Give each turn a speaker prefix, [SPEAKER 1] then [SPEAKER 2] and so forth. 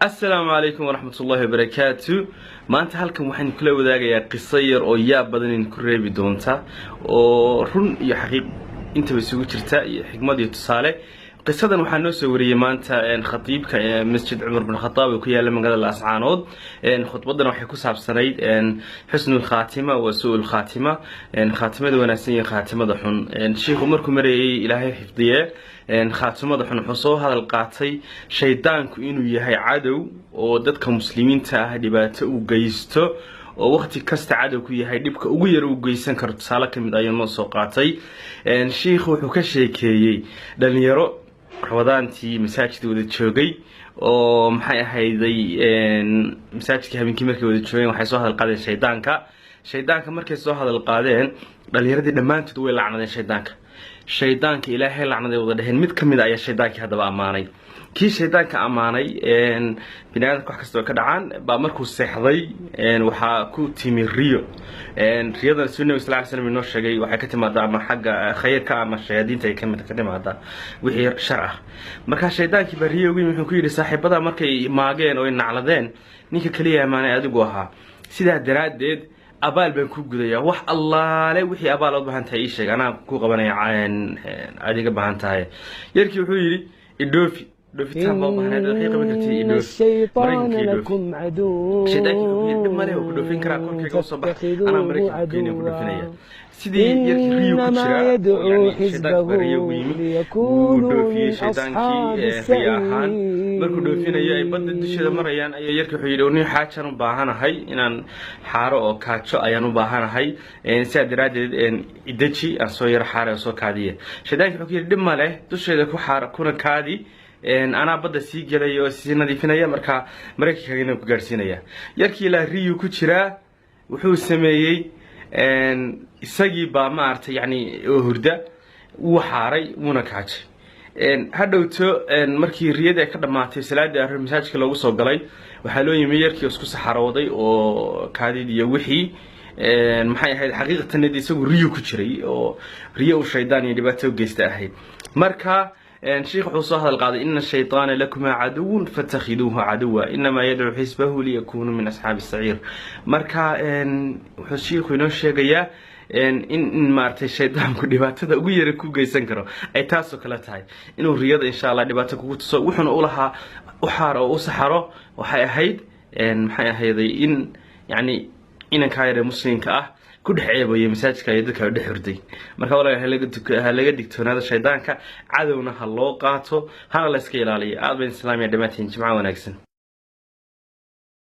[SPEAKER 1] Asalaamu calaykum waraxmatullaahi wabarakaatu. Maanta halkan waxaan kula wadaagayaa qiso yar oo yaab badan in ku reebi doonta, oo run iyo xaqiiq intaba isugu jirta, iyo xikmad iyo tusaale. Qisadan waxaa noo soo wariyey maanta khatiibka Masjid Cumar bin Khataab oo ku yaala magaalada Laascaanood. Khudbadan waxay ku saabsanayd xusnu lkhaatima wa suu lkhaatima, khaatimada wanaagsan iyo khaatimada xun. Shiikhu markuu marayay, Ilaahay xifdiye, khaatimada xun, wuxuu soo hadal qaatay shaydaanku inuu yahay cadow oo dadka muslimiinta ah dhibaato u geysto, oo waqti kasta cadow ku yahay, dhibka ugu yar uu geysan karo. Tusaale kamid ayuu noo soo qaatay shiikhu. Wuxuu ka sheekeeyey dhalinyaro Ramadaantii masaajid wada joogay, oo maxay ahayday, masaajidka habeenkii markay wada joogeen waxay soo hadal qaadeen shaydaanka. Shaydaanka markay soo hadal qaadeen, dhalinyaradii dhammaantood way lacnadeen shaydaanka. Shaydaanka Ilaahay lacnaday wada dheheen. Mid kamid a ayaa shaydaankii haddaba ammaanay. Kii shaydaanka ammaanay, bini aadamka wax kasta oo ka dhacaan baa, markuu seexday waxaa ku timi riyo. Riyadan suu Nabig sal ly slam inoo sheegay waxay ka timaadaa ama xagga khayrka ama shayaadiinta ay kamid ka timaadaa, wixii shar ah. Markaa shaydaankii baa riyo ugu yimi. Wuxuu ku yidhi: "Saaxiibada markay maageen oo ay nacladeen, ninka keliya ammaanay adigu ahaa. Sidaa daraaddeed abaal baan ku gudayaa. Wax allaale wixii abaal ood baahan tahay ii sheeg, anaa ku qabanaya aad iga baahan tahay." Yarkii wuxuu yidhi: "Idhoofi, dhoofitaan baa u baahnayd, waxay qaban kartay, idhoofi,
[SPEAKER 2] الشيطان
[SPEAKER 1] Maraykanka idhoofi."
[SPEAKER 2] لكم عدو
[SPEAKER 1] Shaydaankii wuxuu yidhi: "Dhib male, waa ku dhoofin karaa, korkayga usoo bax, anaa
[SPEAKER 2] فاتخذوه
[SPEAKER 1] Maraykanka ku keenaya, ku dhoofinaya."
[SPEAKER 2] عدوا.
[SPEAKER 1] Sidii yarkii riyo ku
[SPEAKER 2] إنما
[SPEAKER 1] jiraa oo
[SPEAKER 2] يدعو
[SPEAKER 1] yani shaydaanka baa
[SPEAKER 2] حزبه
[SPEAKER 1] riyo ugu yimi, wuu
[SPEAKER 2] ليكونوا
[SPEAKER 1] dhoofiyey
[SPEAKER 2] من
[SPEAKER 1] shaydaankii
[SPEAKER 2] أصحاب
[SPEAKER 1] riyo ahaan. Markuu dhoofinayo ay badda dusheeda
[SPEAKER 2] السعير.
[SPEAKER 1] marayaan ayaa yarkii wuxuu yidhi: "Nin xaajaan u baahanahay, inaan xaaro oo kaajo ayaan u baahanahay, sidaa daraaddeed ideji aan soo yaro xaare oo soo kaadiye." Shaydaankii wuxuu ku yidhi: "Dhib ma leh, dusheeda ku xaar kuna kaadi, anaa badda sii gelaya oo sii nadiifinaya, markaa Maraykankagana ku gaadhsiinaya." Yarkii ilaa riyu ku jiraa wuxuu sameeyey, isagii baa maaragtay yani oo hurda wuu xaaray, wuuna kaajay. Hadhowto markii riyadii ay ka dhammaatay, salaadii arrin masaajidka loogu soo galay, waxaa loo yimi yarkii oo isku saxarooday oo kaadid iyo wixii. Maxay ahayd, xaqiiqatan isagu riyo ku jiray oo riyo uu shaydaan iyo dhibaato u geysta ahayd. Marka sheikh wuxuu soo hadal qaaday: "إن الشيطان لكما عدو فاتخذوه عدوا، إنما يدعو حزبه ليكونوا من أصحاب السعير." Marka wuxuu shiikhu inoo sheegayaa in maaragtay shaydaanku dhibaatada ugu yara ku geysan karo ay taasoo kale tahay, inuu riyada insha Allah dhibaato kugu tuso. Wuxuuna u lahaa u xaar oo u saxaro waxay ahayd, maxay ahayday, in yani inankaa yare muslimka ah ku dhex ceebayo masaajidka iyo dadka dhex hurday. Marka walaal, ha laga digtoonaado shaydaanka, cadowna ha loo qaato, hana la iska ilaaliyo. Aad bayn islaamiya dhammaantiin. Jimco wanaagsan.